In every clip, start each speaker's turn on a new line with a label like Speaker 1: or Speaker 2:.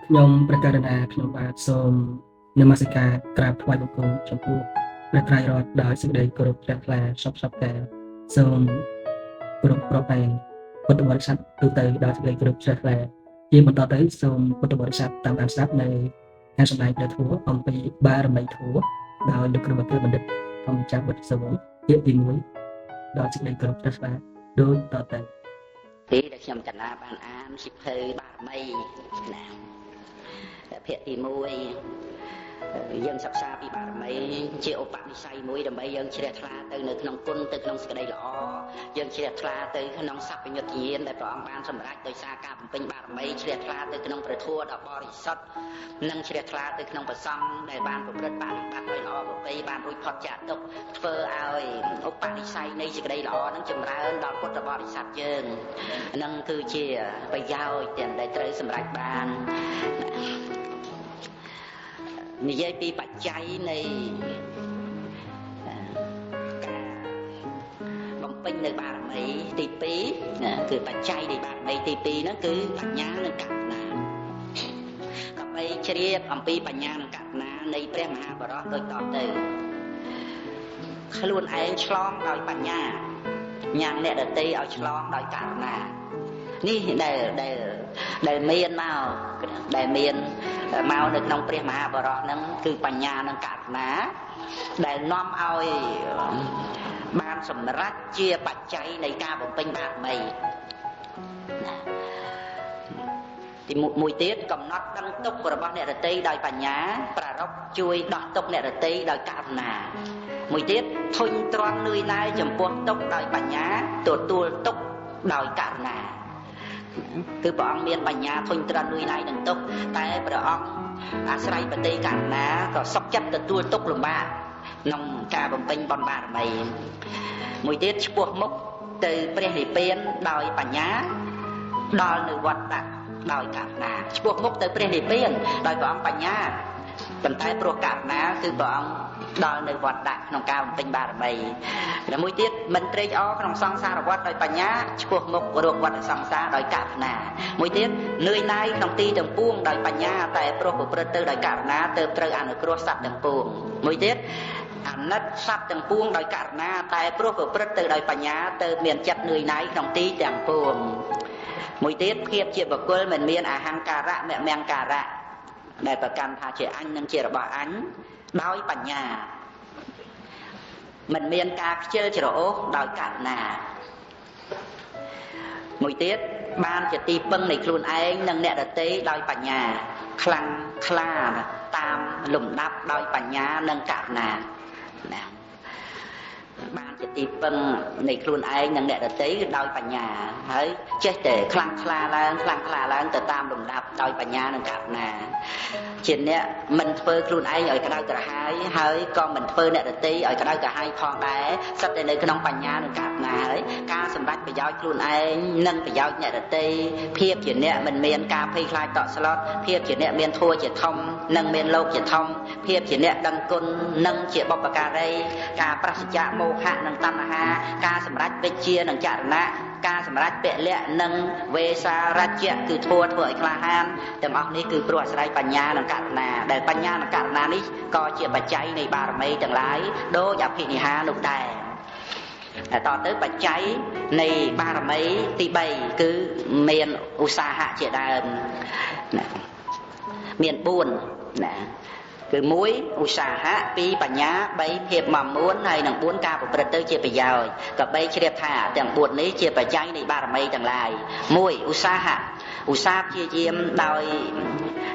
Speaker 1: ខ្ញុំព្រះករុណាខ្ញុំបាទសូមនមស្ការក្រាបថ្វាយបង្គំចំពោះព្រះត្រៃរតន៍ដោយសេចក្តីគោរពជ្រះថ្លាសពសពការសូមគោរពរាប់អានពុទ្ធបរិស័ទទូទៅដោយសេចក្តីគោរពជ្រះថ្លាជាបន្តទៅសូមពុទ្ធបរិស័ទតាមដានស្ដាប់នៅការសម្ដែងព្រះធម៌អំពីបារមីធម៌ដោយលោកគ្រូបណ្ឌិតធម្មចារ្យបុត្រសវង្សភាគទី1ដោយសេចក្តីគោរពជ្រះថ្លាដូចតទៅ
Speaker 2: ទីដែលខ្ញុំកណាបានអានសិភៅបារមីណាភាគទី1យើងសិក្សាពីបារមីជាឧបនិស្ស័យមួយដើម្បីយើងជ្រះថ្លាទៅនៅក្នុងគុណទៅក្នុងសេចក្តីល្អយើងជ្រះថ្លាទៅក្នុងសព្វញ្ញុតញាណដែលព្រះអង្គបានសម្រេចដោយសារការបំពេញបារមីជ្រះថ្លាទៅក្នុងព្រះធម៌ដ៏បរិសុទ្ធនិងជ្រះថ្លាទៅក្នុងព្រះសង្ឃដែលបានប្រព្រឹត្តបដិបត្តិឲ្យល្អប្រពៃបានរួចផុតចាកទុក្ខធ្វើឲ្យឧបនិស្ស័យនៃសេចក្តីល្អនឹងចម្រើនដល់ពុទ្ធបរិស័ទយើងនឹងគឺជាប្រយោជន៍ទាំងដែលត្រូវសម្រេចបាននិយាយពីបច្ច័យនៃការបំពេញនៅបារមីទី2គឺបច្ច័យនៃបារមីទី2ហ្នឹងគឺបញ្ញានិងករុណាក៏បីជ្រាបអំពីបញ្ញានិងករុណានៃព្រះមហាបរោះដូចតទៅខ្លួនឯងឆ្លងដោយបញ្ញាញ៉ាំងអ្នកដទៃឲ្យឆ្លងដោយករុណានេះដែលមានមកដែលមានមកនៅក្នុងព្រះមហាបរោះហ្នឹងគឺបញ្ញានិងករុណាដែលនាំឲ្យបានសម្រេចជាបច្ច័យនៃការបំពេញបារមីណាទីមួយទៀតកំណត់ដឹងទុក្ខរបស់អ្នករតីដោយបញ្ញាប្រារព្ធជួយដោះទុក្ខអ្នករតីដោយករុណាមួយទៀតធុញទ្រាន់នឿយណាយចំពោះទុក្ខដោយបញ្ញាទទួលទុក្ខដោយករុណាគឺព្រះអង្គមានបញ្ញាធុញទ្រាន់នឿយណាយនឹងទុក្ខតែព្រះអង្គអាស្រ័យបតិករុណាក៏សុខចិត្តទទួលទុក្ខលំបាកក្នុងការបំពេញបុណ្យបារមីមួយទៀតឆ្ពោះមុខទៅព្រះនិព្វានដោយបញ្ញាដល់នៅវត្តដាក់ដោយករុណាឆ្ពោះមុខទៅព្រះនិព្វានដោយព្រះអង្គបញ្ញាប៉ុន្តែព្រោះករុណាគឺព្រះអង្គដល់នៅវត្តដាក់ក្នុងការបំពេញបារមីและមួយទៀតមិនត្រេកអរក្នុងសង្សារវត្តដោយបញ្ញាឆ្ពោះមុខរកវត្តសង្សារដោយករុណាមួយទៀតនឿយណាយក្នុងទីទាំងពួងដោយបញ្ញាតែព្រោះប្រព្រឹត្តទៅដោយករុណាទើបត្រូវអនុគ្រោះសត្វទាំងពួងមួយទៀតអាណិតសត្វទាំងពួងដោយករុណាតែព្រោះប្រព្រឹត្តទៅដោយបញ្ញាទើបមានចិត្តនឿយណាយក្នុងទីទាំងពួងមួយទៀតភាពជាបុគ្គលមិនមានអហង្ការៈមមង្ការៈដែលប្រកាន់ថាជាអញនិងជារបស់អញដោយបញ្ញាមិនមានការខ្ជិលច្រអូសដោយករុណាមួយទៀតបានជាទីពឹងនៃខ្លួនឯងនិងអ្នកដទៃដោយបញ្ញាខ្លាំងក្លាតាមលំដាប់ដោយបញ្ញានិងករុណាណាបានជាទីពឹងនៃខ្លួនឯងនិងអ្នកដទៃដោយបញ្ញាហើយចេះតែខ្លាំងក្លាឡើងខ្លាំងក្លាឡើងទៅតាមលំដាប់ដោយបញ្ញានិងករុណាជាអ្នកមិនធ្វើខ្លួនឯងឲ្យក្តៅក្រហាយហើយក៏មិនធ្វើអ្នកដទៃឲ្យក្តៅក្រហាយផងដែរសុទ្ធតែនៅក្នុងបញ្ញានិងករុណាហើយការសម្រេចប្រយោជន៍ខ្លួនឯងនិងប្រយោជន៍អ្នកដទៃភាពជាអ្នកមិនមានការភ័យខ្លាចតក់ស្លុតភាពជាអ្នកមានធម៌ជាធំនិងមានលោកជាធំភាពជាអ្នកដឹងគុណនិងជាបុព្វការីការប្រសចាកមោហៈនិងតណ្ហាការសម្រេចវិជ្ជានិងចរណៈការសម្រេចពលៈនិងវេសារជ្ជៈគឺធម៌ធ្វើឲ្យក្លាហានទាំងអស់នេះគឺព្រោះអាស្រ័យបញ្ញានិងករុណាដែលបញ្ញានិងករុណានេះក៏ជាបច្ច័យនៃបារមីទាំងឡាយដោយអភិនិហានោះដែរតទៅបច្ច័យនៃបារមីទី3គឺមានឧស្សាហៈជាដើមណាមាន4ណាគឺ1ឧស្សាហៈ2បញ្ញា3ភាពមមួនហើយនិង4ការប្រព្រឹត្តទៅជាប្រយោជន៍ក៏បីជ្រាបថាទាំង4នេះជាបច្ច័យនៃបារមីទាំងឡាយ1ឧស្សាហៈឧស្សាហ៍ព្យាយាមដោយ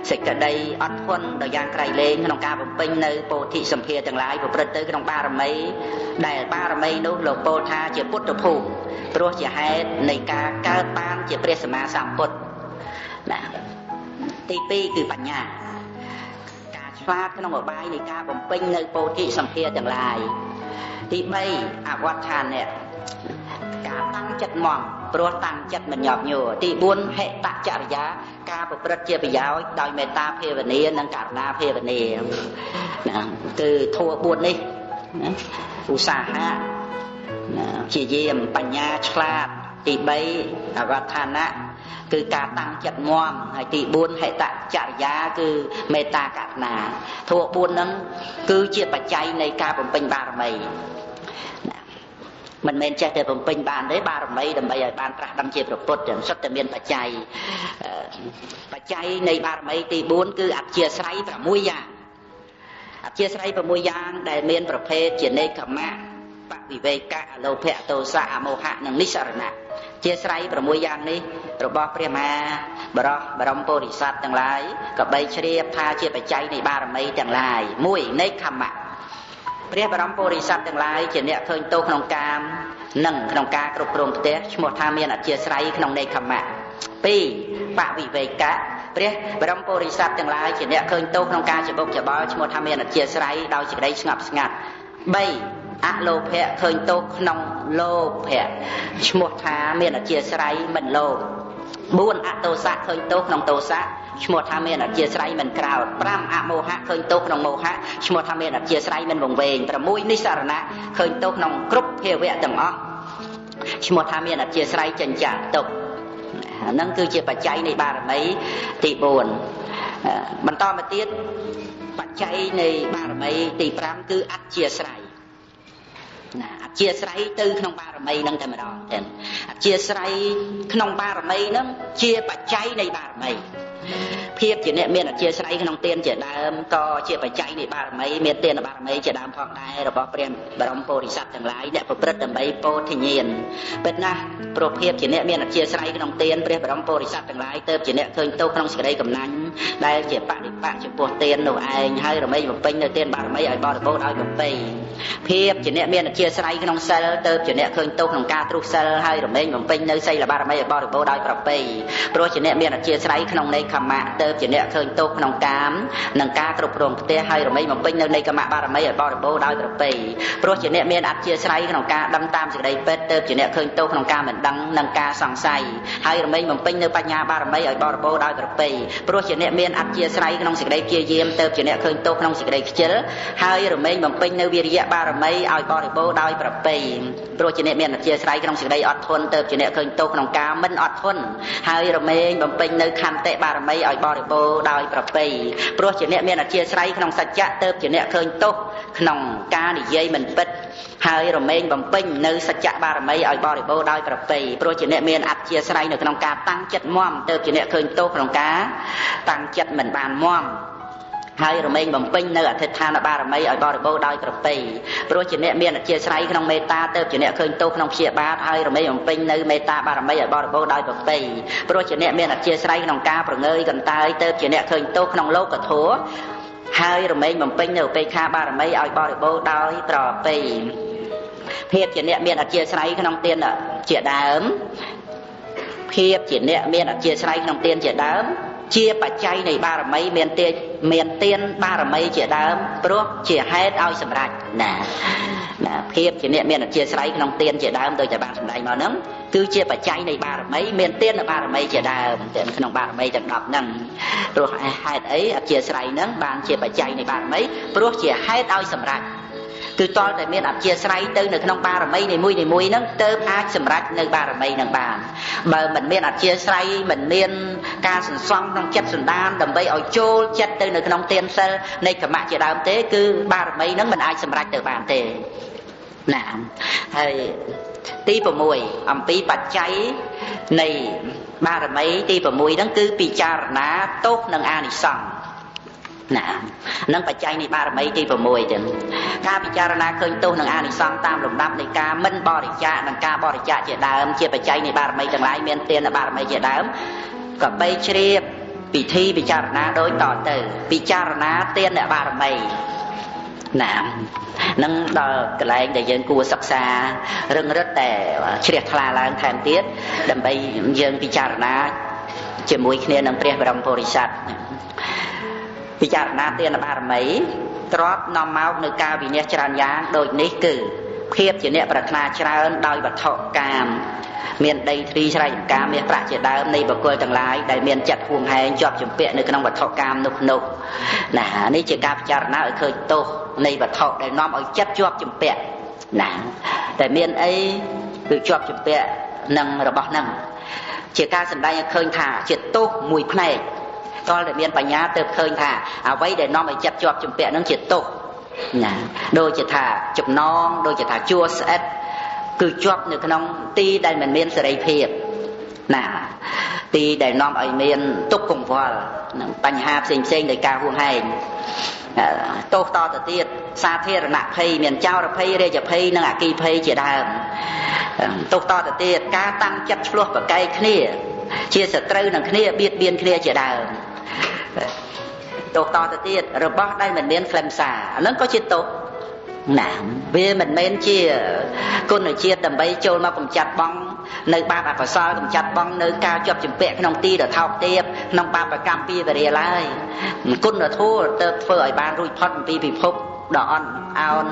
Speaker 2: សេចក្តីអត់ធន់ដោយយ៉ាងក្រៃលែងក្នុងការបំពេញនៅពោធិសម្ភារទាំងឡាយប្រព្រឹត្តទៅក្នុងបារមីដែលបារមីនោះលោកពោលថាជាពុទ្ធភូមិព្រោះជាហេតុនៃការកើតបានជាព្រះសម្មាសម្ពុទ្ធណាទី2គឺបញ្ញាឆ្លាតក្នុងឧបាយនៃការបំពេញនៅពោធិសម្ភារទាំងឡាយទី3អវដ្ឋានៈការតាំងចិត្តមមព្រោះតាំងចិត្តមិនញាប់ញ័រទី4ហេតចរិយាការប្រព្រឹត្តជាប្រយោជន៍ដោយមេត្តាភាវនានិងករុណាភាវនាណាគឺធម៌4នេះណាឧស្សាហៈណាជាយាមបញ្ញាឆ្លាតទី3អវដ្ឋានៈ គឺការតាំងចិត្តមាំហើយទី4ហេតចរិយាគឺមេត្តាករុណាធម៌4ហ្នឹងគឺជាបច្ច័យនៃការបំពេញបារមីមិនមែនចេះតែបំពេញបានទេបារមីដើម្បីឲ្យបានត្រាស់ដឹងជាព្រះពុទ្ធទាំងសុទ្ធតែមានបច្ច័យបច្ច័យនៃបារមីទី4គឺអធ្យាស្រ័យ6យ៉ាងអធ្យាស្រ័យ6យ៉ាងដែលមានប្រភេទជានេកមៈបវិវេកៈអលោភៈទោសៈអមោហៈនិងនិស្សរណៈជាស្រ័យ6យ៉ាងនេះរបស់ព្រះមហាបរោះបរមពុរិស័ទទាំងឡាយក៏បីជ្រាបថាជាបច្ច័យនៃបារមីទាំងឡាយ1នេកមៈព្រះបរមពុរិស័ទទាំងឡាយជាអ្នកឃើញទោសក្នុងកាមនិងក្នុងការគ្រប់គ្រងផ្ទះឈ្មោះថាមានអធ្យាស្រ័យក្នុងនេកមៈ2បវិវេកៈព្រះបរមពុរិស័ទទាំងឡាយជាអ្នកឃើញទោសក្នុងការច្បុកច្បល់ឈ្មោះថាមានអធ្យាស្រ័យដោយសេចក្តីស្ងប់ស្ងាត់3អលោភៈឃើញទោសក្នុងលោភៈឈ្មោះថាមានអធ្យាស្រ័យមិនលោភ4អទោសៈឃើញទោសក្នុងទោសៈឈ្មោះថាមានអធ្យាស្រ័យមិនក្រោធ5អមោហៈឃើញទោសក្នុងមោហៈឈ្មោះថាមានអធ្យាស្រ័យមិនវង្វេង6និស្សរណៈឃើញទោសក្នុងគ្រប់ភាវៈទាំងអស់ឈ្មោះថាមានអធ្យាស្រ័យចិញ្ចាទុកហ្នឹងគឺជាបច្ច័យនៃបារមីទី4បន្តមកទៀតបច្ច័យនៃបារមីទី5គឺអធ្យាស្រ័យណាអធ្យាស្រ័យទៅក្នុងបារមីនឹងតែម្ដងចឹងអធ្យាស្រ័យក្នុងបារមីនឹងជាបច្ច័យនៃបារមីភាពជាអ្នកមានអធ្យាស្រ័យក្នុងទានជាដើមក៏ជាបច្ច័យនៃបារមីមានទានបារមីជាដើមផងដែររបស់ព្រះបរមពុរិស័ទទាំងឡាយអ្នកប្រព្រឹត្តដើម្បីពោធិញ្ញាណពិតណាស់ព្រោះភាពជាអ្នកមានអធ្យាស្រ័យក្នុងទានព្រះបរមពុរិស័ទទាំងឡាយទើបជាអ្នកឃើញទោសក្នុងសេចក្តីកំណាញ់ដែលជាបដិបៈចំពោះទាននោះឯងហើយរមែងបំពេញនៅទានបារមីឲ្យបរិបូរណ៍ដោយប្រពៃភាពជាអ្នកមានអធ្យាស្រ័យក្នុងសិលទើបជាអ្នកឃើញទោសក្នុងការទ្រុសសិលហើយរមែងបំពេញនៅសីលបារមីឲ្យបរិបូរណ៍ដោយប្រពៃព្រោះជាអ្នកមានអធ្យាស្រ័យក្នុងនេខមៈទើបជាអ្នកឃើញទោសក្នុងកាមនិងការគ្រប់គ្រងផ្ទះហើយរមែងបំពេញនៅនេខមៈបារមីឲ្យបរិបូរណ៍ដោយប្រពៃព្រោះជាអ្នកមានអធ្យាស្រ័យក្នុងការដឹងតាមសេចក្តីពិតទើបជាអ្នកឃើញទោសក្នុងការមិនដឹងនិងការសង្ស័យហើយរមែងបំពេញនៅបញ្ញាបារមីឲ្យបរិបូរណ៍ដោយប្រពៃព្រោះជាអ្នកមានអធ្យាស្រ័យក្នុងសេចក្តីព្យាយាមទើបជាអ្នកឃើញទោសក្នុងសេចក្តីខ្ជិលហើយរមែងបំពេញនៅវិរិយៈបារមីឲ្យបរិបូរណ៍ដោយប្រពៃព្រោះជាអ្នកមានអធ្យាស្រ័យក្នុងសេចក្តីអត់ធន់ទើបជាអ្នកឃើញទោសក្នុងការមិនអត់ធន់ហើយរមែងបំពេញនៅខន្តិបារមីឲ្យបរិបូរណ៍ដោយប្រពៃព្រោះជាអ្នកមានអធ្យាស្រ័យក្នុងសច្ចៈទើបជាអ្នកឃើញទោសក្នុងការនិយាយមិនពិតហើយរមែងបំពេញនៅសច្ចៈបារមីឲ្យបរិបូរណ៍ដោយប្រពៃព្រោះជាអ្នកមានអធ្យាស្រ័យនៅក្នុងការតាំងចិត្តមាំទើបជាអ្នកឃើញទោសក្នុងការតាំងចិត្តមិនបានមាំហើយរមែងបំពេញនៅអធិដ្ឋានបារមីឲ្យបរិបូរណ៍ដោយប្រពៃព្រោះជាអ្នកមានអធ្យាស្រ័យក្នុងមេត្តាទើបជាអ្នកឃើញទោសក្នុងព្យាបាទហើយរមែងបំពេញនៅមេត្តាបារមីឲ្យបរិបូរណ៍ដោយប្រពៃព្រោះជាអ្នកមានអធ្យាស្រ័យក្នុងការប្រងើយកន្តើយទើបជាអ្នកឃើញទោសក្នុងលោកធម៌ហើយរមែងបំពេញនៅឧបេក្ខាបារមីឲ្យបរិបូរណ៍ដោយប្រពៃភាពជាអ្នកមានអធ្យាស្រ័យក្នុងទានជាដើមភាពជាអ្នកមានអធ្យាស្រ័យក្នុងទានជាដើមជាបច្ច័យនៃបារមីមានទានបារមីជាដើមព្រោះជាហេតុឲ្យសម្រេចណាណាភាពជាអ្នកមានអធ្យាស្រ័យក្នុងទានជាដើមដោយតែបានសម្ដែងមកហ្នឹងគឺជាបច្ច័យនៃបារមីមានទានបារមីជាដើមទាំងក្នុងបារមីទាំង10ហ្នឹងព្រោះហេតុអីអធ្យាស្រ័យហ្នឹងបានជាបច្ច័យនៃបារមីព្រោះជាហេតុឲ្យសម្រេចគឺតលតែមានអធ្យាស្រ័យទៅនៅក្នុងបារមីនីមួយៗហ្នឹងទើបអាចសម្រេចនៅបារមីហ្នឹងបានបើមិនមានអធ្យាស្រ័យមិនមានការសន្សំក្នុងចិត្តសន្តានដើម្បីឲ្យចូលចិត្តទៅនៅក្នុងទានសិលនៃកម្មៈជាដើមទេគឺបារមីហ្នឹងមិនអាចសម្រេចទៅបានទេណាហើយទី6អំពីបច្ច័យនៃបារមីទី6ហ្នឹងគឺពិចារណាទោសនិងអានិសង្សណានឹងបច្ច័យនៃបារមីទី6ចឹងការពិចារណាឃើញទោសនិងអានិសង្សតាមលំដាប់នៃការមិនបរិច្ចាគនិងការបរិច្ចាគជាដើមជាបច្ច័យនៃបារមីទាំងឡាយមានទានបារមីជាដើមក៏បីជ្រាបពិធីពិចារណាដូចតទៅពិចារណាទានបារមីណានឹងដល់កន្លែងដែលយើងគួរសិក្សារឹងរិតតែជ្រះថ្លាឡើងថែមទៀតដើម្បីយើងពិចារណាជាមួយគ្នានឹងព្រះបរមពុរិស័ទពិចារណាទានបារមីទ្របនាំមកនៅការវិនិច្ឆ័យច្រើនយ៉ាងដូចនេះគឺភាពជាអ្នកប្រាថ្នាច្រើនដោយវត្ថុកាមមានដីធ្លីស្រែចម្ការមាសប្រាក់ជាដើមនៃបុគ្គលទាំងឡាយដែលមានចិត្តហួងហែងជាប់ជំពាក់នៅក្នុងវត្ថុកាមនោះនោះណានេះជាការពិចារណាឲ្យឃើញទោសនៃវត្ថុដែលនាំឲ្យចិត្តជាប់ជំពាក់ណាតែមានអីគឺជាប់ជំពាក់នឹងរបស់ហ្នឹង ជាការសម្ដែងឲ្យឃើញថាជាទោសមួយផ្នែកតលតែមានបញ្ញាទើបឃើញថាអ្វីដែលនាំឲ្យចិត្តជាប់ជំពាក់នឹងជាទោសណាដូចជាថាចំណងដូចជាថាជួរស្អិតគឺជាប់នៅក្នុងទីដែលមិនមានសេរីភាពណាទីដែលនាំឲ្យមានទុក្ខកង្វល់នឹងបញ្ហាផ្សេងផ្សេងដោយការហួងហែងទោសតទៅទៀតសាធារណភ័យមានចោរភ័យរាជភ័យនិងអគិភ័យជាដើមទោសតទៅទៀតការតាំងចិត្តឆ្លោះប្រកែកគ្នាជាសត្រូវនឹងគ្នាបៀតបៀនគ្នាជាដើមទោសតទៅទៀតរបស់ដែលមិនមានខ្លឹមសារអានឹងក៏ជាទោសណាវាមិនមែនជាគុណជាតិដើម្បីចូលមកកម្ចាត់បងនៅបាបអកុសលកម្ចាត់បងនៅការជាប់ជំពាក់ក្នុងទីដ៏ថោកទាបក្នុងបាបកម្មពីវរាឡើយគុណធម៌ទៅធ្វើឲ្យបានរួចផុតអំពីពិភពដ៏អន់អោន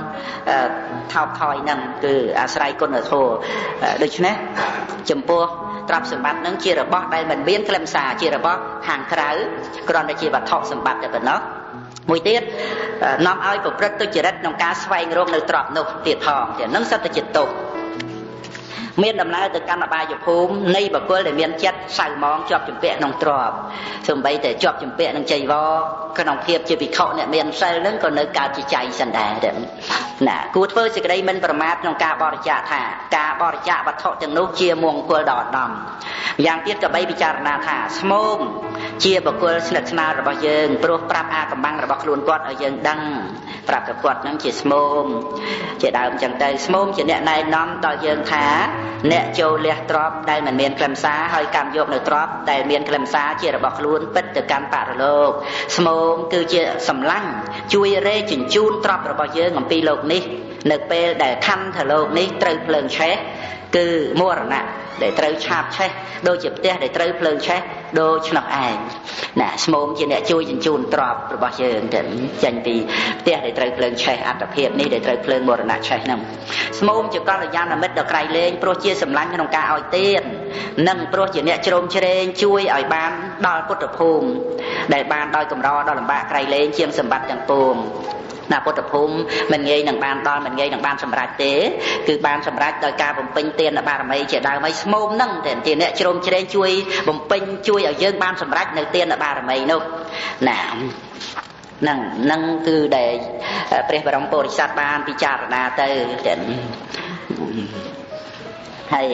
Speaker 2: ថោកថយហ្នឹងគឺអាស្រ័យគុណធម៌ដូច្នេះចំពោះទ្រព្យសម្បត្តិហ្នឹងជារបស់ដែលមិនមានខ្លឹមសារជារបស់ខាងក្រៅគ្រាន់តែជាវត្ថុសម្បត្តិតែប៉ុណ្ណោះមួយទៀតនាំឲ្យប្រព្រឹត្តទុច្ចរិតក្នុងការស្វែងរកនៅទ្រព្យនោះទៀតផងទាំងនឹងសិតតែជាទោសមានដំណើរទៅកាន់អបាយភូមិនៃបុគ្គលដែលមានចិត្តសៅមងជាប់ជំពាក់ក្នុងទ្រព្យសូម្បីតែជាប់ជំពាក់នឹងចីវរក្នុងភាពជាភិក្ខុអ្នកមានសិលនឹងក៏នៅកើតជាចៃសិនដែរណាគួរធ្វើសេចក្តីមិនប្រមាទក្នុងការបរិច្ចាគថាការបរិច្ចាគវត្ថុទាំងនោះជាមង្គលដ៏ឧត្តមយ៉ាងទៀតក៏បីពិចារណាថាស្មោងជាបុគ្គលស្និទ្ធស្នាលរបស់យើងព្រោះប្រាប់អាកំបាំងរបស់ខ្លួនគាត់ឲ្យយើងដឹងប្រាប់ថាគាត់នឹងជាស្មោងជាដើមចឹងទៅស្មោងជាអ្នកណែនាំដល់យើងថាអ្នកចូលលះទ្រព្យដែលមិនមានខ្លឹមសារហើយកម្មយកនៅទ្រព្យដែលមានខ្លឹមសារជារបស់ខ្លួនពិតទៅកាន់បរលោកស្មោងគឺជាសម្លាញ់ជួយរែកជញ្ជូនទ្រព្យរបស់យើងអំពីលោកនេះនៅពេលដែលខណ្ឌលោកនេះត្រូវភ្លើងឆេះគឺមរណៈដែលត្រូវឆាបឆេះដូចជាផ្ទះដែលត្រូវភ្លើងឆេះដូច្នោះឯងណាស្មោងជាអ្នកជួយជញ្ជូនទ្រព្យរបស់យើងទៅចេញពីផ្ទះដែលត្រូវភ្លើងឆេះអត្តភាពនេះដែលត្រូវភ្លើងមរណៈឆេះហ្នឹងស្មោងជាកល្យាណមិត្តដ៏ក្រៃលែងព្រោះជាសម្លាញ់ក្នុងការឲ្យទាននិងព្រោះជាអ្នកជ្រោមជ្រែងជួយឲ្យបានដល់ពុទ្ធភូមិដែលបានដោយកម្រដ៏លំបាកក្រៃលែងជាងសម្បត្តិទាំងពួងណាពុទ្ធភូមិមិនងាយនឹងបានដល់មិនងាយនឹងបានសម្រេចទេគឺបានសម្រេចដោយការបំពេញទានបារមីជាដើមហើយស្មោមនឹងតែជាអ្នកជ្រោមជ្រែងជួយបំពេញជួយឲ្យយើងបានសម្រេចនៅទានបារមីនោះណានឹងគឺដែលព្រះបរមពុរិស័ទបានពិចារណាទៅហើយ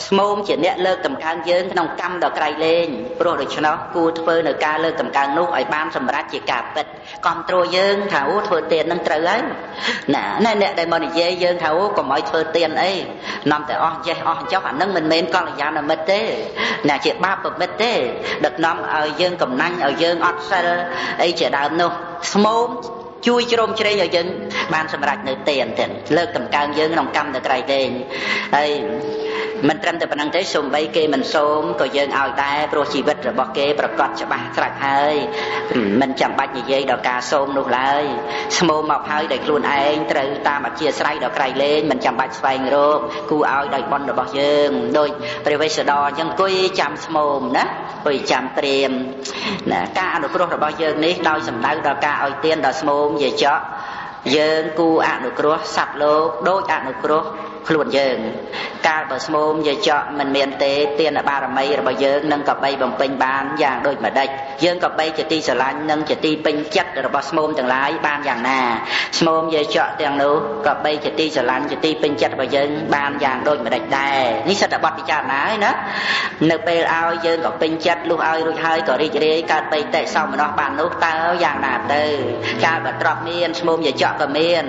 Speaker 2: ស្មោមជាអ្នកលើកតម្កើងយើងក្នុងកម្មដ៏ក្រៃលែងព្រោះដូច្នោះគួរធ្វើនៅការលើកតម្កើងនោះឲ្យបានសម្រេចជាការពិតកំទ្រយើងថាអូធ្វើទាននឹងត្រូវហើយណាអ្នកដែលមកនិយាយយើងថាអូកុំឲ្យធ្វើទានអីនាំតែអស់ចេះអស់ចុះអានឹងមិនមែនកល្យាណមិត្តទេណាជាបាបមិត្តទេដឹកនាំឲ្យយើងកំណាញ់ឲ្យយើងអត់សិលអីជាដើមនោះស្មោមជួយជ្រោមជ្រែងឲ្យយើងបានសម្រេចនៅទានទាំងលើកតម្កើងយើងក្នុងកម្មដ៏ក្រៃលែងហើយមិនត្រឹមតែប៉ុណ្្នឹងទេសូម្បីគេមិនសូមក៏យើងឲ្យដែរព្រោះជីវិតរបស់គេប្រកបច្បាស់ស្រេចហើយមិនចាំបាច់និយាយដល់ការសូមនោះឡើយស្មោមមកហើយដោយខ្លួនឯងត្រូវតាមអធិស្ឋានដ៏ក្រៃលែងមិនចាំបាច់ស្វែងរកគូឲ្យដោយបុណ្យរបស់យើងដោយព្រះវេស្សន្តរអញ្ចឹងអង្គុយចាំស្មោមណាអង្គុយចាំព្រាមណាការអនុគ្រោះរបស់យើងនេះដោយសំដៅដល់ការឲ្យទានដល់ស្មោមយាចកយើងគូអនុគ្រោះសត្វលោកដូចអនុគ្រោះខ្លួនយើងកាលបើស្មោមយាចកមិនមានទេទានបារមីរបស់យើងនឹងក៏បីបំពេញបានយ៉ាងដូចម្ដេចយើងក៏បីជាទីស្រឡាញ់និងជាទីពេញចិត្តរបស់ស្មោមទាំងឡាយបានយ៉ាងណាស្មោមយាចកទាំងនោះក៏បីជាទីស្រឡាញ់ជាទីពេញចិត្តរបស់យើងបានយ៉ាងដូចម្ដេចដែរនេះសិតតែបទពិចារណាហើយណានៅពេលឲ្យយើងក៏ពេញចិត្តលុះឲ្យរួចហើយក៏រីករាយកើតបិតិសោមនស្សបាននោះតើយ៉ាងណាទៅកាលបើទ្រព្យមានស្មោមយាចកក៏មាន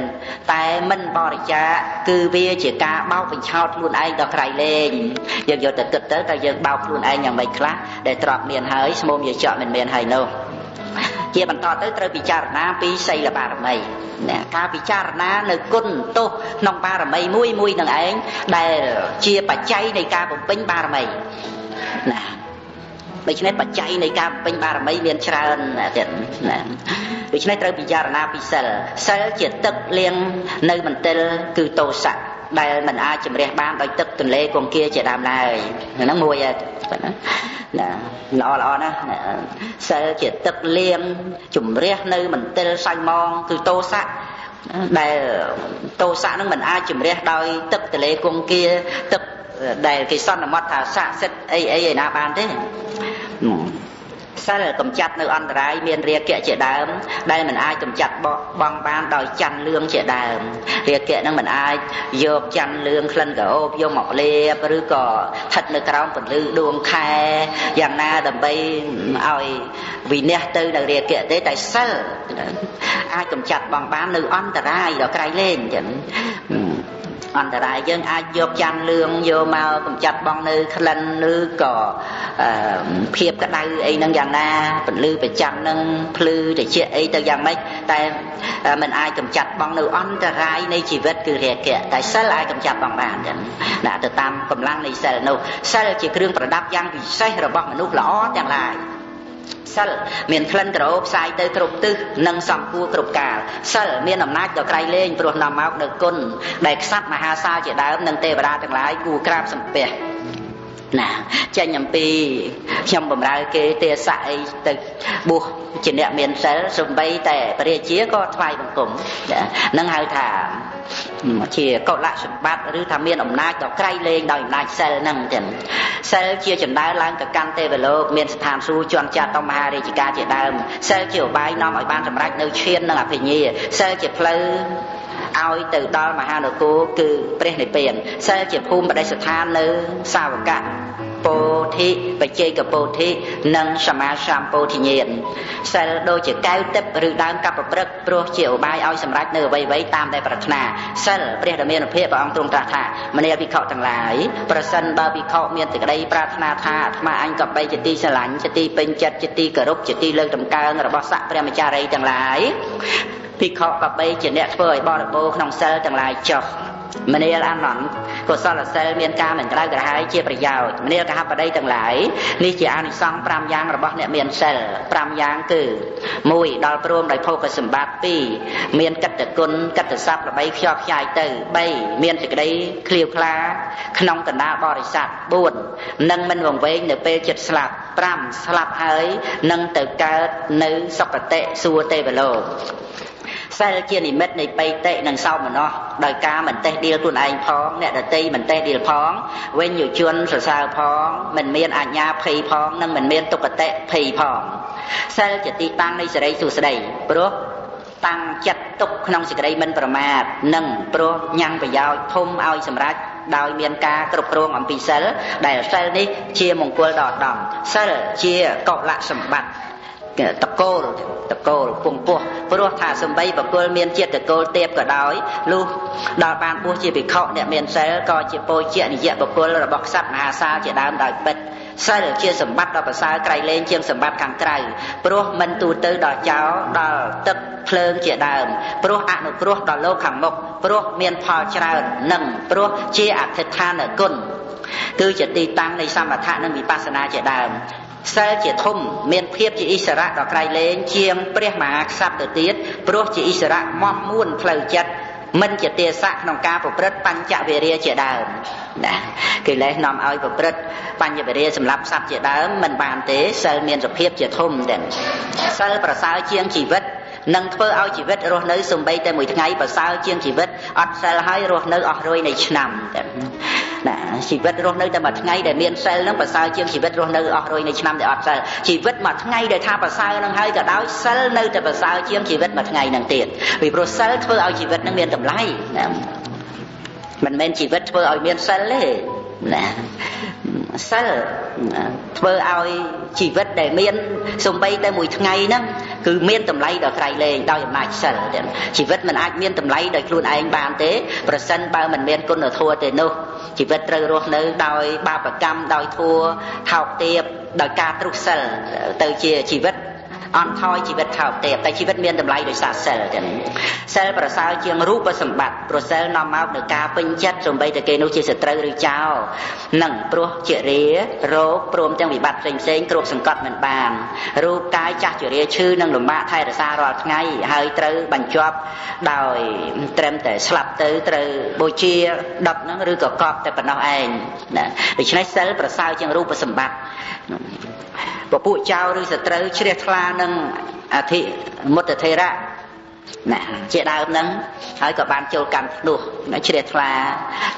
Speaker 2: តែមិនបរិច្ចាគគឺវាជាការបោកបញ្ឆោតខ្លួនឯងដល់ក្រៃលែងយើងយកទៅគិតទៅតើយើងបោកខ្លួនឯងយ៉ាងម៉េចខ្លះដែលទ្រព្យមានហើយស្មោមយាចកមិនមានហើយនោះជាបន្តទៅត្រូវពិចារណាពីសីលបារមីណាការពិចារណានៅគុណទោសក្នុងបារមីមួយមួយនឹងឯងដែលជាបច្ច័យនៃការបំពេញបារមីណាដូច្នេះបច្ច័យនៃការបំពេញបារមីមានច្រើនទៀតណាដូច្នេះត្រូវពិចារណាពីសិលសិលជាទឹកលាងនៅមន្ទិលគឺទោសៈដែលមិនអាចជំរះបានដោយទឹកទន្លេគង្គាជាដើមឡើយហ្នឹងមួយណាល្អល្អណាស់សិលជាទឹកលាងជំរះនៅមន្ទិលសៅមងគឺទោសៈដែលទោសៈហ្នឹងមិនអាចជំរះដោយទឹកទន្លេគង្គាទឹក ដែលគេសន្មត់ថាស័ក្តិសិទ្ធអីអីឯណាបានទេសិលកំចាត់នៅអន្តរាយមានរាគៈជាដើមដែលមិនអាចកំចាត់បងបានដោយច័ន្ទលឿងជាដើមរាគៈនឹងមិនអាចយកច័ន្ទលឿងក្លិនក្រអូបយកមកលាបឬក៏ស្ថិតនៅក្រោមពន្លឺដួងខែយ៉ាងណាដើម្បីឲ្យវិន័យទៅនៅរាគៈទេតែសិលអាចកំចាត់បងបាននៅអន្តរាយដល់ក្រៃលែងចឹងអន្តរាយយើងអាចយកច័ន្ទលឿងយកមកកំចាត់បងនៅក្លិនឬក៏ភាពក្តៅអីហ្នឹងយ៉ាងណាពន្លឺប្រចាំនឹងភ្លឺត្រជាក់អីទៅយ៉ាងម៉េចតែมันអាចកំចាត់បងនៅអន្តរាយនៃជីវិតគឺរាគៈតែសិលអាចកំចាត់បងបានចឹងណាទៅតាមកម្លាំងនៃសិលនោះសិលជាគ្រឿងប្រដាប់យ៉ាងពិសេសរបស់មនុស្សល្អទាំងឡាយសិលមានក្លិនក្រអូបផ្សាយទៅគ្រប់ទិសនិងសំគួរគ្រប់កាលសិលមានអំណាចដល់ក្រៃលែងព្រោះនាំមកនៅគុណដែលក្សត្រមហាសាលជាដើមនិងទេវតាទាំងឡាយគួរក្រាបសំពះណាចេញអំពីខ្ញុំបំរើគេទេសៈអីទៅបួសជាអ្នកមានសិលសំបីតែព្រះរាជាក៏ថ្វាយបង្គំនឹងហៅថាជាកុលសម្បត្តិឬថាមានអំណាចដល់ក្រៃលែងដោយអំណាចសិលហ្នឹងចឹងសិលជាចណ្ដើឡើងទៅកាន់ទេវលោកមានស្ថានសួគ៌ជាន់ចាត់មហារាជការជាដើមសិលជាឧបាយនាំឲ្យបានសម្រេចនៅឈាននិងអភិញ្ញាសិលជាផ្លូវឲ្យទៅដល់មហានគរគឺព្រះនិព្វានសិលជាភូមិបដិស្ថាននៅសាវកៈពោធិបច្ចេកពោធិនិងសមាសម្ពោធិញ្ញាណសិលដូចជាកែវទឹកឬដើមកັບប្រព្រឹត្តព្រោះជាឧបាយឲ្យសម្រេចនៅអ្វីៗតាមដែលប្រាថ្នាសិលព្រះដ៏មានភាពព្រះអង្គទ្រង់ត្រាស់ថាមនាលភិក្ខុទាំងឡាយប្រសិនបើភិក្ខុមានសេចក្តីប្រាថ្នាថាអាត្មាអញក៏បីជាទីស្រឡាញ់ជាទីពេញចិត្តជាទីគោរពជាទីលើកតម្កើងរបស់ស័ក្តិព្រះមចារីទាំងឡាយភិក្ខុក៏បីជាអ្នកធ្វើឲ្យបរិបូរក្នុងសិលទាំងឡាយចុះមនាលអានន្ទកុសលសិលមានការមិនក្តៅក្រហាយជាប្រយោជន៍មនាលកហបតីទាំងឡាយនេះជាអានិសង្ស5យ៉ាងរបស់អ្នកមានសិល5យ៉ាងគឺ1ដល់ព្រមដោយភោគសម្បត្តិ2មានកិត្តិគុណកិត្តិស័ព្ទល្បីខ្យល់ខ្ចាយទៅ3មានសេចក្តីឃ្លាវខ្លាក្នុងកណ្ដាលបរិស័ទ4នឹងមិនវង្វេងនៅពេលចិត្តស្លាប់5ស្លាប់ហើយនឹងទៅកើតនៅសុគតិសួគ៌ទេវលោកសិលជានិមិត្តនៃបៃតិនិងសោមនស្សដោយការមិនតេះដៀលខ្លួនឯងផងអ្នកដទៃមិនតេះដៀលផងវិញយុជនសរសើរផងមិនមានអាជ្ញាភ័យផងនិងមិនមានទុក្ខតិភ័យផងសិលជាទីតាំងនៃសិរីសួស្តីព្រោះតាំងចិត្តទុកក្នុងសេចក្តីមិនប្រមាទនិងព្រោះញ៉ាំងប្រយោជន៍ធំឲ្យសម្រេចដោយមានការគ្រប់គ្រងអំពីសិលដែលសិលនេះជាមង្គលដ៏ឧត្តមសិលជាកុលសម្បត្តិតកូលតកូលពងពោះព្រោះថាសំបីបកុលមានជាតិតកូលទៀបក៏ដោយលុះដល់បានបួសជាភិក្ខុអ្នកមានសិលក៏ជាពោជនិយបុគ្គលរបស់ក្សត្រមហាសាលជាដើមដោយពិតសិលជាសម្បត្តិដ៏ប្រសើរក្រៃលែងជាងសម្បត្តិខាងក្រៅព្រោះមិនទូទៅដល់ចោលដល់ទឹកភ្លើងជាដើមព្រោះអនុគ្រោះដល់លោកខាងមុខព្រោះមានផលច្រើននិងព្រោះជាអធិដ្ឋានគុណគឺជាទីតាំងនៃសមថៈនិងវិបស្សនាជាដើមសិលជាធំមានភាពជាអិសរៈដ៏ក្រៃលែងជាងព្រះមហាក្សត្រទៅទៀតព្រោះជាអិសរៈមោះមួនផ្លូវចិត្តមិនជាទេសៈក្នុងការប្រព្រឹត្តបញ្ចវិរិយជាដើមណាកិលេសនាំឲ្យប្រព្រឹត្តបញ្ចវិរិយសម្រាប់សត្វជាដើមមិនបានទេសិលមានសភាពជាធំដែរសិលប្រសើរជាងជីវិតនឹងធ្វើឲ្យជីវិតរស់នៅសំបីតែមួយថ្ងៃប្រសើរជាងជីវិតអត់សិលហើយរស់នៅអស់រយនៃឆ្នាំណាជីវិតរស់នៅតែមួយថ្ងៃដែលមានសិលនឹងប្រសើរជាងជីវិតរស់នៅអស់រយនៃឆ្នាំដែលអត់សិលជីវិតមួយថ្ងៃដែលថាប្រសើរនឹងហើយក៏ដោយសិលនៅតែប្រសើរជាងជីវិតមួយថ្ងៃនឹងទៀតពីព្រោះសិលធ្វើឲ្យជីវិតនឹងមានតម្លៃណាមិនមែនជីវិតធ្វើឲ្យមានសិលទេណាសិលធ្វើឲ្យជីវិតដែលមានសំបីតែមួយថ្ងៃហ្នឹងគឺមានតម្លៃដល់ក្រៃលែងដោយអំណាចសិលជីវិតមិនអាចមានតម្លៃដោយខ្លួនឯងបានទេប្រសិនបើមិនមានគុណធម៌ទេនោះជីវិតត្រូវរស់នៅដោយបាបកម្មដោយធម៌ថោកទាបដោយការទ្រុសសិលទៅជាជីវិតអន់ថយជីវិតថោកទាបតែជីវិតមានតម្លៃដោយសារសិលចឹងសិលប្រសើរជាងរូបសម្បត្តិព្រោះសិលនាំមកនូវការពេញចិត្តសំបីតែគេនោះជាសត្រូវឬចោលនិងព្រោះជារារោគព្រមទាំងវិបត្តិផ្សេងផ្សេងគ្រប់សង្កត់មិនបានរូបកាយចាស់ជរាឈឺនិងលំបាកថែរក្សារាល់ថ្ងៃហើយត្រូវបញ្ចប់ដោយត្រឹមតែស្លាប់ទៅត្រូវបូជាដុតហ្នឹងឬក៏កប់តែប៉ុណ្ណោះឯងណាដូច្នេះសិលប្រសើរជាងរូបសម្បត្តិពពួកចោលឬសត្រូវជ្រះថ្លានឹងអធិមុត្តថេរៈ ណាជាដើមហ្នឹងហើយក៏បានចូលកម្មធ្នោះជ្រះថ្លា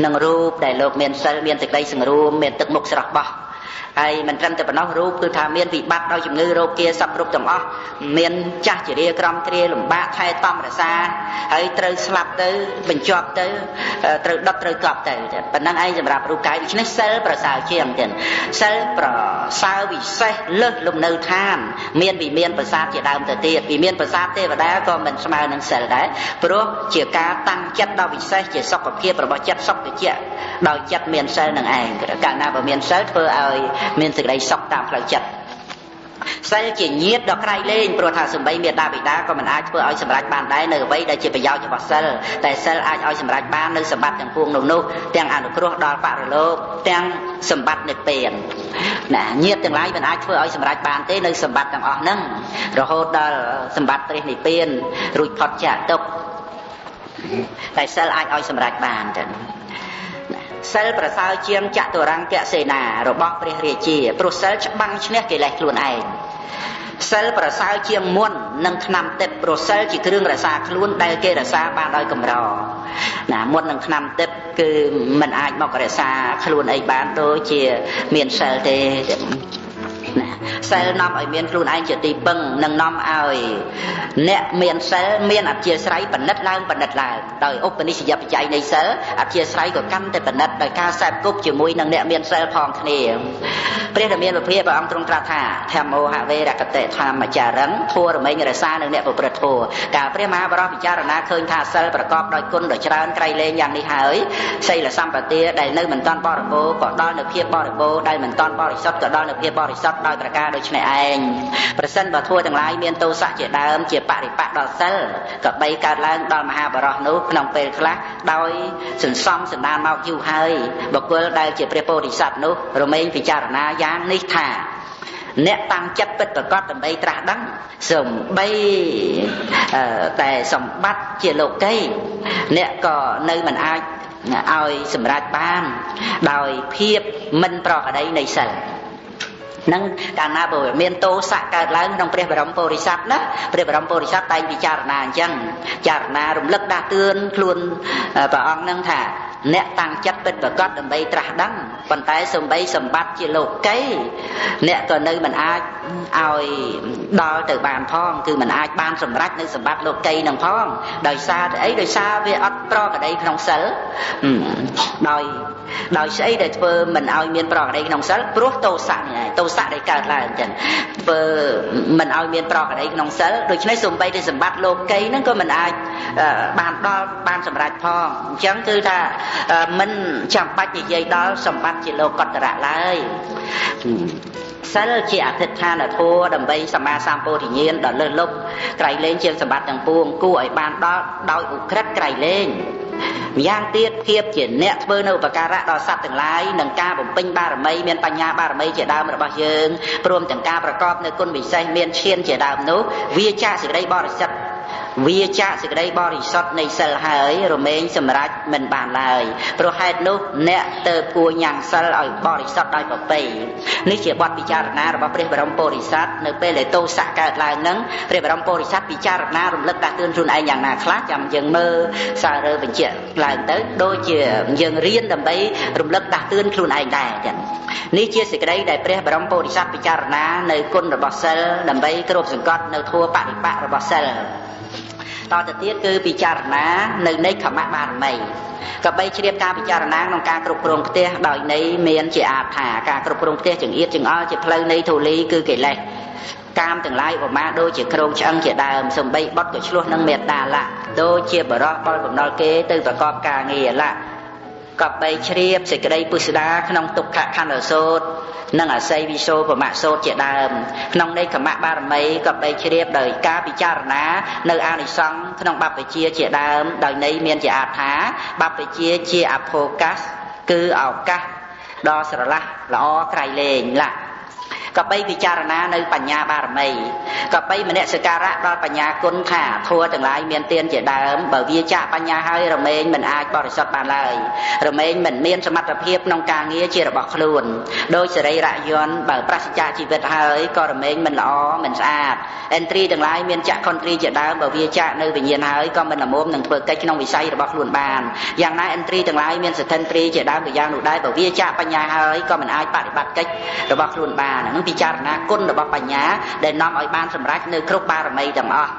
Speaker 2: នឹងរូបដែលលោកមានសិលមានសេចក្តីសង្រួមមានទឹកមុខស្រស់បោះហើយមិនត្រឹមតែប៉ុណ្ណោះរូបគឺថាមានវិបត្តិដោយជំងឺរោគាសពគ្រប់ទាំងអស់មានចាស់ជរាក្រំគ្រាលំបាកថែតំរសាហើយត្រូវស្លាប់ទៅបញ្ចប់ទៅត្រូវដុតត្រូវកប់ទៅប៉ុណ្ណឹងឯងសម្រាប់រូបកាយដូច្នេះសិលប្រសើរជាងទៀតសិលប្រសើរវិសេសលើសលំនៅឋានមានវិមានប្រាសាទជាដើមទៅទៀតវិមានប្រាសាទទេវតាក៏មិនស្មើនឹងសិលដែរព្រោះជាការតាំងចិត្តដ៏វិសេសជាសុខភាពរបស់ចិត្តសុខតិចដោយចិត្តមានសិលនឹងឯងកាលណាបើមានសិលធ្វើឲ្យមានសេចក្តីសុខតាមផ្លូវចិត្តសិលជាញាតដ៏ក្រៃលែងព្រោះថាសំបីមេដាបិតាក៏មិនអាចធ្វើឲ្យសម្រេចបានដែរនៅអ្វីដែលជាប្រយោជន៍របស់សិលតែសិលអាចឲ្យសម្រេចបាននៅសម្បត្តិទាំងពួងនោះទាំងអនុគ្រោះដល់បរិលោកទាំងសម្បត្តិនិព្វានណាញាតទាំងឡាយមិនអាចធ្វើឲ្យសម្រេចបានទេនៅសម្បត្តិទាំងអស់ហ្នឹងរហូតដល់សម្បត្តិព្រះនិព្វានរួចផុតចាកទុក្ខតែសិលអាចឲ្យសម្រេចបានទៅសិលប្រសើរជាងចតុរង្គសេនារបស់ព្រះរាជាព្រោះសិលច្បាំងឈ្នះកិលេសខ្លួនឯងសិលប្រសើរជាងមុននិងថ្នាំទិព្វព្រោះសិលជាគ្រឿងរក្សាខ្លួនដែលគេរក្សាបានដោយកម្រណាមុននឹងថ្នាំទិព្វគឺមិនអាចមករក្សាខ្លួនអីបានដូចជាមានសិលទេណាសិលនាំឲ្យមានខ្លួនឯងជាទីពឹងនិងនាំឲ្យអ្នកមានសិលមានអធិស្រ័យបណិតឡើងបណិតឡើងដោយឧបនិស្សយបច្ច័យនៃសិលអធិស្រ័យក៏កាន់តែបណិតដោយការសែបគប់ជាមួយនឹងអ្នកមានសិលផងគ្នាព្រះដ៏មានវិភាព្រះអង្គទ្រង់ត្រាស់ថាធម្មោហវេរកតិធម្មចារឹងធัวរមែងរសានឹងអ្នកប្រព្រឹត្តធัวកាលព្រះមហាបរោះពិចារណាឃើញថាសិលប្រកបដោយគុណដ៏ច្រើនក្រៃលែងយ៉ាងនេះហើយសីលសម្បទាដែលនៅមិនទាន់បរិបូរណ៍ក៏ដល់នៅភាពបរិបូរណ៍ដែលមិនទាន់បរិសុទ្ធក៏ដល់នៅភាពបរិសុទ្ធដោយប្រការដូចនេះឯងប្រសិនបើធัวទាំងឡាយមានទោសៈជាដើមជាបរិបៈដល់សិលក៏បីកើតឡើងដល់មហាបរោះនោះក្នុងពេលខ្លះដោយសន្សំសន្តានមកយូរហើយបុគ្គលដែលជាព្រះពោធិសត្វនោះរមែងពិចារណាយ៉ាងនេះថាអ្នកតាំងចិត្តពិតប្រាកដដើម្បីត្រាស់ដឹងសំបីតែសម្បត្តិជាលោកីអ្នកក៏នៅមិនអាចឲ្យសម្រេចបានដោយភាពមិនប្រក្រតីនៃសិលនឹងកាលណាបើមានទោសៈកើតឡើងក្នុងព្រះបរមពុរិស័ទណាព្រះបរមពុរិស័ទតែងពិចារណាអញ្ចឹងចារណារំលឹកដាស់តឿនខ្លួនព្រះអង្គនឹងថាអ្នកតាំងចិត្តពិតប្រាកដដើម្បីត្រាស់ដឹងប៉ុន្តែសំបីសម្បត្តិជាលោកីអ្នកក៏នៅមិនអាចឲ្យដល់ទៅបានផងគឺមិនអាចបានសម្រេចនៅសម្បត្តិលោកីនឹងផងដោយសារតែអីដោយសារវាអត់ប្រក្រតីក្នុងសិលដោយស្អីដែលធ្វើមិនឲ្យមានប្រក្រតីក្នុងសិលព្រោះទោសៈនេះឯងទោសៈដែលកើតឡើងអញ្ចឹងធ្វើមិនឲ្យមានប្រក្រតីក្នុងសិលដូច្នេះសំបីតែសម្បត្តិលោកីហ្នឹងក៏មិនអាចបានដល់បានសម្រេចផងអញ្ចឹងគឺថាមិនចាំបាច់និយាយដល់សម្បត្តិជាលោកតរៈឡើយសិលជាអធិដ្ឋានធម៌ដើម្បីសម្មាសម្ពោធិញ្ញាណដ៏លើសលប់ក្រៃលែងជាងសម្បត្តិទាំងពួងគួរឲ្យបានដល់ដោយឧក្រិដ្ឋក្រៃលែងម្យ៉ាងទៀតភាពជាអ្នកធ្វើនៅឧបការៈដល់សត្វទាំងឡាយនិងការបំពេញបារមីមានបញ្ញាបារមីជាដើមរបស់យើងព្រមទាំងការប្រកបនៅគុណវិសេសមានឈានជាដើមនោះវាចាកសេចក្តីបរិសុទ្ធវាចាកសេចក្តីបរិសុទ្ធនៃសិលហើយរមែងសម្រេចមិនបានឡើយព្រោះហេតុនោះអ្នកទៅគួរញ៉ាំងសិលឲ្យបរិសុទ្ធដោយប្រពៃនេះជាបទពិចារណារបស់ព្រះបរមពុរិស័ទនៅពេលដែលទោសៈកើតឡើងនឹងព្រះបរមពុរិស័ទពិចារណារំលឹកដាស់តឿនខ្លួនឯងយ៉ាងណាខ្លះចាំយើងមើលសាររើបញ្ជាក់ឡើងទៅដូចជាយើងរៀនដើម្បីរំលឹកដាស់តឿនខ្លួនឯងដែរចឹងនេះជាសេចក្តីដែលព្រះបរមពុរិស័ទពិចារណានៅគុណរបស់សិលដើម្បីគ្របសង្កត់នៅធម៌បរិបៈរបស់សិលតទៅទៀតគឺពិចារណានៅនៃខមបារមីក៏បីជ្រាបការពិចារណាក្នុងការគ្រប់គ្រងផ្ទះដោយន័យមានជាអាថាការគ្រប់គ្រងផ្ទះចង្អៀតចង្អល់ជាផ្លូវនៃធូលីគឺកិលេសកាមទាំងឡាយឧបមាដូចជាគ្រោងឆ្អឹងជាដើមសំបីបុតក៏ឆ្លោះនឹងមេត្តាលៈដូចជាបរោះបលបំណុលគេទៅប្រកបការងារលៈក៏បីជ្រាបសេចក្តីពុស្ដាក្នុងទុក្ខខណ្ឌសោតនិងអសីវិសោប្រមសោតជាដើមក្នុងន័យខមបារមីក៏បីជ្រាបដោយការពិចារណានៅអានិសង្សក្នុងបព្វជិជាដើមដោយន័យមានជាអាថាបព្វជិជាអភោកាសគឺឱកាសដ៏ស្រឡះល្អក្រៃលែងលៈ ក៏បីពិចារណានៅបញ្ញាបារមីក៏បីមនសិការៈដល់បញ្ញាគុណថាធัวទាំងឡាយមានទានជាដើមបើវាចាក់បញ្ញាហើយរមែងមិនអាចបរិសុទ្ធបានឡើយរមែងមិនមានសមត្ថភាពក្នុងការងារជារបស់ខ្លួនដោយសរីរយន្តបើប្រសិជ្ជជីវិតហើយក៏រមែងមិនល្អមិនស្អាតឥន្ទ្រីទាំងឡាយមានចក្ខុន្ទ្រីជាដើមបើវាចាក់នៅវិញ្ញាណហើយក៏មិនល្មមនឹងធ្វើកិច្ចក្នុងវិស័យរបស់ខ្លួនបានយ៉ាងណាឥន្ទ្រីទាំងឡាយមានសទ្ធិន្ទ្រីជាដើមក៏យ៉ាងនោះដែរបើវាចាក់បញ្ញាហើយក៏មិនអាចបដិបត្តិកិច្ចរបស់ខ្លួនបាននឹងពិចារណាគុណរបស់បញ្ញាដែលនាំឲ្យបានសម្រេចនៅគ្រប់បារមីទាំងអស់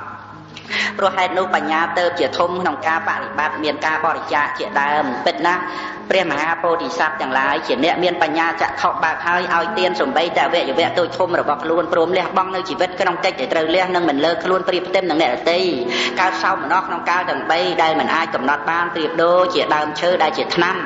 Speaker 2: ព្រោះហេតុនោះបញ្ញាទៅជាធំក្នុងការបដិបត្តិមានការបរិច្ចាគជាដើមពិតណាស់ព្រះមហាពោធិសត្វទាំងឡាយជាអ្នកមានបញ្ញាចក្ខុបើកហើយឲ្យទានសំបីតែអវយវៈតូចធំរបស់ខ្លួនព្រមលះបង់នៅជីវិតក្នុងកិច្ចដែលត្រូវលះនិងមិនលើខ្លួនប្រៀបផ្ទឹមនឹងអ្នកដទៃកើតសោមនស្សក្នុងកាលទាំង3ដែលមិនអាចកំណត់បានប្រៀបដូចជាដើមឈើដែលជាថ្នាំ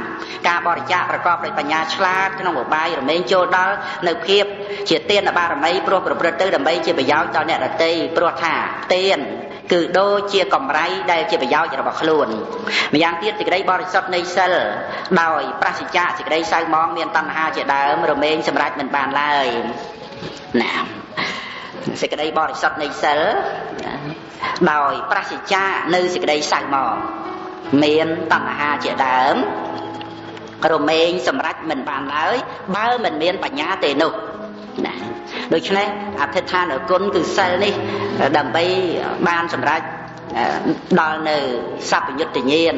Speaker 2: ការបរិច្ចាគប្រកបដោយបញ្ញាឆ្លាតក្នុងឧបាយរមែងចូលដល់នៅភាពជាទានបារមីព្រោះប្រព្រឹត្តទៅដើម្បីជាប្រយោជន៍ដល់អ្នកដទៃព្រោះថាទានគឺដូចជាកម្រៃដែលជាប្រយោជន៍របស់ខ្លួនម្យ៉ាងទៀតសេចក្តីបរិសុទ្ធនៃសិលដោយប្រសិជ្ជៈសេចក្តីសៅមងមានតណ្ហាជាដើមរមែងសម្រេចមិនបានឡើយណាសេចក្តីបរិសុទ្ធនៃសិលដោយប្រសិជ្ជៈនៅសេចក្តីសៅមងមានតណ្ហាជាដើមរមែងសម្រេចមិនបានឡើយបើមិនមានបញ្ញាទេនោះណាដូច្នេះអធិដ្ឋានគុណគឺសិលនេះដើម្បីបានសម្រេចដល់នៅសព្វញ្ញុត្តញាណ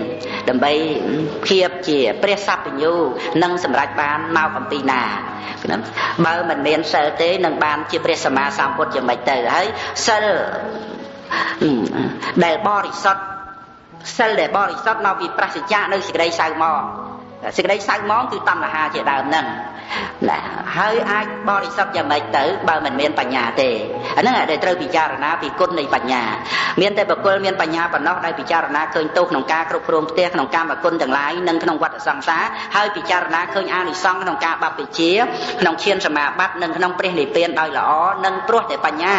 Speaker 2: ដើម្បីភាពជាព្រះសព្វញ្ញូនឹងសម្រេចបានមកអំពីណាបើមិនមានសិលទេនឹងបានជាព្រះសម្មាសម្ពុទ្ធយ៉ាងម៉េចទៅហើយសិលដែលបរិសុទ្ធសិលដែលបរិសុទ្ធមកពីប្រសិជ្ជៈនៅសេចក្តីសៅមងសេចក្តីសៅមងគឺតណ្ហាជាដើមហ្នឹងណាហើយអាចបរិសុទ្ធយ៉ាងម៉េចទៅបើមិនមានបញ្ញាទេអាហ្នឹងដែលត្រូវពិចារណាពីគុណនៃបញ្ញាមានតែបុគ្គលមានបញ្ញាប៉ុណ្ណោះដែលពិចារណាឃើញទោសក្នុងការគ្រប់គ្រងផ្ទះក្នុងកម្មគុណទាំងឡាយនិងក្នុងវដ្តសង្សារហើយពិចារណាឃើញអានិសង្សក្នុងការបព្វជិជាក្នុងឈានសមាបត្តិនិងក្នុងព្រះនិព្វានដោយល្អនិងព្រោះតែបញ្ញា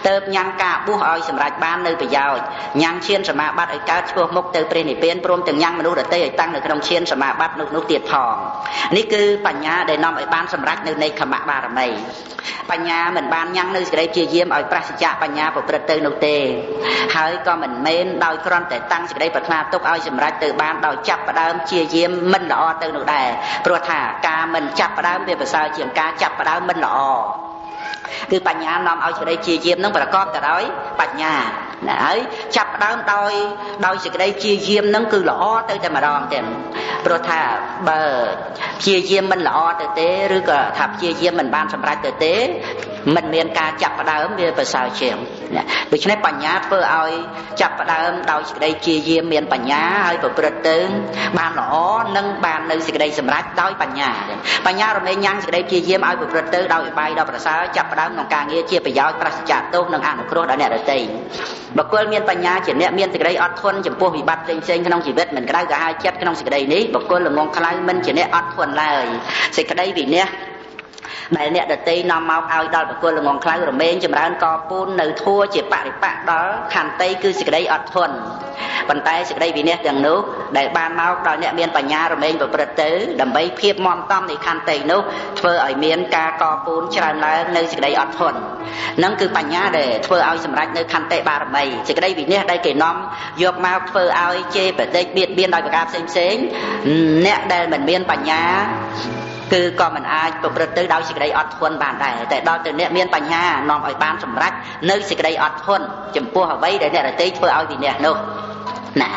Speaker 2: ទៅញ៉ាំងការបួសឲ្យសម្រេចបាននៅប្រយោជន៍ញ៉ាំងឈានសមាបត្តិឲ្យកើតឆ្ពោះមុខទៅព្រះនិព្វានព្រមទាំងញ៉ាំងមនុស្សដទៃឲ្យតាំងនៅក្នុងឈានសមាបត្តិនោះទៀតផងនេះគឺបញ្ញាដែលនាំឲ្យបានសម្រេចនៅនៃខមបារមីបញ្ញាមិនបានញ៉ាំងនៅសេចក្តីព្យាយាមឲ្យប្រសិជ្ជៈបញ្ញាប្រព្រឹត្តទៅនោះទេហើយក៏មិនមែនដោយគ្រាន់តែតាំងសេចក្តីប្រាថ្នាទុកឲ្យសម្រេចទៅបានដោយចាប់ផ្ដើមព្យាយាមមិនល្អទៅនោះដែរព្រោះថាការមិនចាប់ផ្ដើមវាប្រសើរជាងការចាប់ផ្ដើមមិនល្អគឺបញ្ញានាំឲ្យសេចក្តីព្យាយាមនឹងប្រកបទៅដោយបញ្ញាណាហើយចាប់ផ្ដើមដោយសេចក្តីព្យាយាមនឹងគឺល្អទៅតែម្ដងទេព្រោះថាបើព្យាយាមមិនល្អទៅទេឬក៏ថាព្យាយាមមិនបានសម្រេចទៅទេមិនមានការចាប់ផ្ដើមវាប្រសើរជាងដូច្នេះបញ្ញាធ្វើឲ្យចាប់ផ្ដើមដោយសេចក្តីព្យាយាមមានបញ្ញាហើយប្រព្រឹត្តទៅបានល្អនិងបាននៅសេចក្តីសម្រេចដោយបញ្ញាបញ្ញារមែងញ៉ាំងសេចក្តីព្យាយាមឲ្យប្រព្រឹត្តទៅដោយឧបាយដ៏ប្រសើរចាប់ផ្ដើមក្នុងការងារជាប្រយោជន៍ប្រសិជ្ជៈទោសនិងអនុគ្រោះដល់អ្នកដទៃបុគ្គលមានបញ្ញាជាអ្នកមានសេចក្តីអត់ធន់ចំពោះវិបត្តិផ្សេងៗក្នុងជីវិតមិនក្តៅក្រហាយចិត្តក្នុងសេចក្តីនេះបុគ្គលល្ងងខ្លៅមិនជាអ្នកអត់ធន់ឡើយសេចក្តីវិន័យដែលអ្នកដទៃនាំមកឲ្យដល់បុគ្គលល្ងងខ្លៅរមែងចម្រើនកពូននៅធัวជាបរិបៈដល់ខន្តីគឺសេចក្តីអត់ធន់ប៉ុន្តែសេចក្តីវិន័យទាំងនោះដែលបានមកដល់អ្នកមានបញ្ញារមែងប្រព្រឹត្តទៅដើម្បីភាពមាំតំនៃខន្តីនោះធ្វើឲ្យមានការកពូនច្រើនឡើងនៅសេចក្តីអត់ធន់នឹងគឺបញ្ញាដែលធ្វើឲ្យសម្រេចនៅខន្តីបារមីសេចក្តីវិន័យដែលគេនាំយកមកធ្វើឲ្យជេរបដិបៀតបៀនដោយប្រការផ្សេងៗអ្នកដែលមិនមានបញ្ញាគឺក៏មិនអាចប្រព្រឹត្តទៅដោយសេចក្តីអត់ធន់បានដែរតែដល់ទៅអ្នកមានបញ្ញានាំឲ្យបានសម្រេចនៅសេចក្តីអត់ធន់ចំពោះអ្វីដែលអ្នកដទៃធ្វើឲ្យវិន័យនោះណា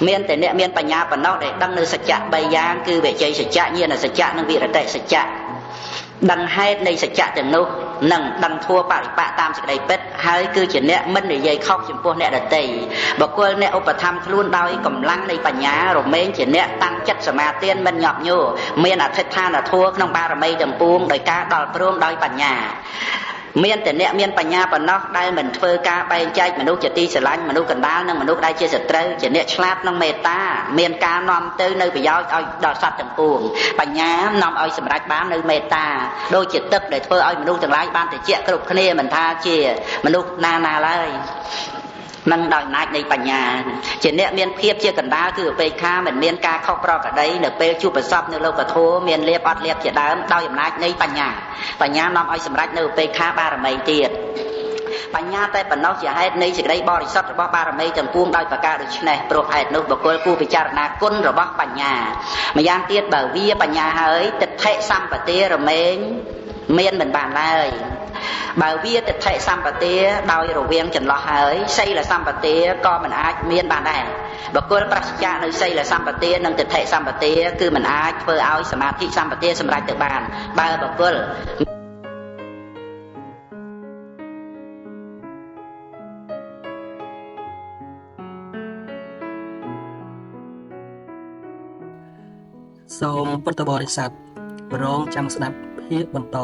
Speaker 2: មានតែអ្នកមានបញ្ញាប៉ុណ្ណោះដែលដឹងនៅសច្ចៈ3យ៉ាងគឺវិជ័យសច្ចៈញាណសច្ចៈនិងវិរតិសច្ចៈដឹងហេតុនៃសច្ចៈទាំងនោះនិងដឹងធัวបរិបៈតាមសេចក្តីពិតហើយគឺជាអ្នកមិននិយាយខុសចំពោះអ្នកដទៃបុគ្គលអ្នកឧបត្ថម្ភខ្លួនដោយកម្លាំងនៃបញ្ញារមែងជាអ្នកតាំងចិត្តសមាទានមិនញាប់ញ័រមានអធិដ្ឋានធัวក្នុងបារមីទាំងពួងដោយការដល់ព្រមដោយបញ្ញាមានតែអ្នកមានបញ្ញាប៉ុណ្ណោះដែលមិនធ្វើការបែងចែកមនុស្សជាទីស្រឡាញ់មនុស្សកណ្ដាលនិងមនុស្សដែលជាសត្រូវជាអ្នកឆ្លាតក្នុងមេត្តាមានការនាំទៅនៅប្រយោជន៍ឲ្យដល់សត្វទាំងពួងបញ្ញានាំឲ្យសម្រេចបាននៅមេត្តាដូចជាទឹកដែលធ្វើឲ្យមនុស្សទាំងឡាយបានត្រជាក់គ្រប់គ្នាមិនថាជាមនុស្សណាណាឡើយ នឹងដោយអំណាចនៃបញ្ញាជាអ្នកមានភាពជាកណ្ដាលគឺឧបេក្ខាមិនមានការខុសប្រក្រតីនៅពេលជួបប្រសពនៅលោកធម៌មានលៀបអត់លៀបជាដើមដោយអំណាចនៃបញ្ញាបញ្ញានាំឲ្យសម្រេចនៅឧបេក្ខាបារមីទៀតបញ្ញាតែប៉ុណ្ណោះជាហេតុនៃសេចក្តីបរិសុទ្ធរបស់បារមីទាំងពួងដោយប្រការដូច្នេះព្រោះហេតុនោះបុគ្គលគួរពិចារណាគុណរបស់បញ្ញាម្យ៉ាងទៀតបើវាបញ្ញាហើយទិដ្ឋិសម្បទារមែងមានមិនបានឡើយបើវាទិដ្ឋិសម្បទាដោយរវាងចន្លោះហើយសីលសម្បទាក៏មិនអាចមានបានដែរបុគ្គលប្រសិជ្ជៈនៅសីលសម្បទានិងទិដ្ឋិសម្បទាគឺមិនអាចធ្វើឲ្យសមាធិសម្បទាសម្រេចទៅបានបើបុគ្គល
Speaker 1: សូមពុទ្ធបរិស័ទរងចាំស្ដាប់ភាគបន្ត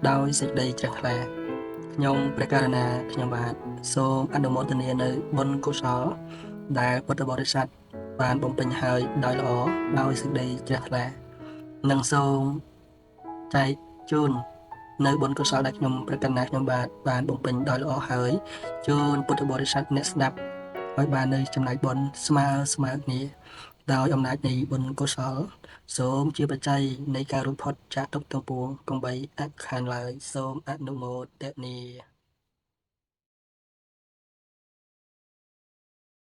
Speaker 1: ដោយសេចក្តីជ្រះថ្លាខ្ញុំព្រះករុណាខ្ញុំបាទសូមអនុមោទនានៅបុណ្យកុសលដែលពុទ្ធបរិស័ទបានបំពេញហើយដោយល្អដោយសេចក្តីជ្រះថ្លានិងសូមចែកជូននៅបុណ្យកុសលដែលខ្ញុំព្រះករុណាខ្ញុំបាទបានបំពេញដោយល្អហើយជូនពុទ្ធបរិស័ទអ្នកស្ដាប់ឲ្យបាននៅចំណែកបុណ្យស្មើស្មើគ្នាដោយអំណាចនៃបុណ្យកុសលសូមជាបច្ច័យនៃការរួចផុតចាកទុក្ខទាំងពួងកុំបីអខានឡើយសូមអនុមោទនា។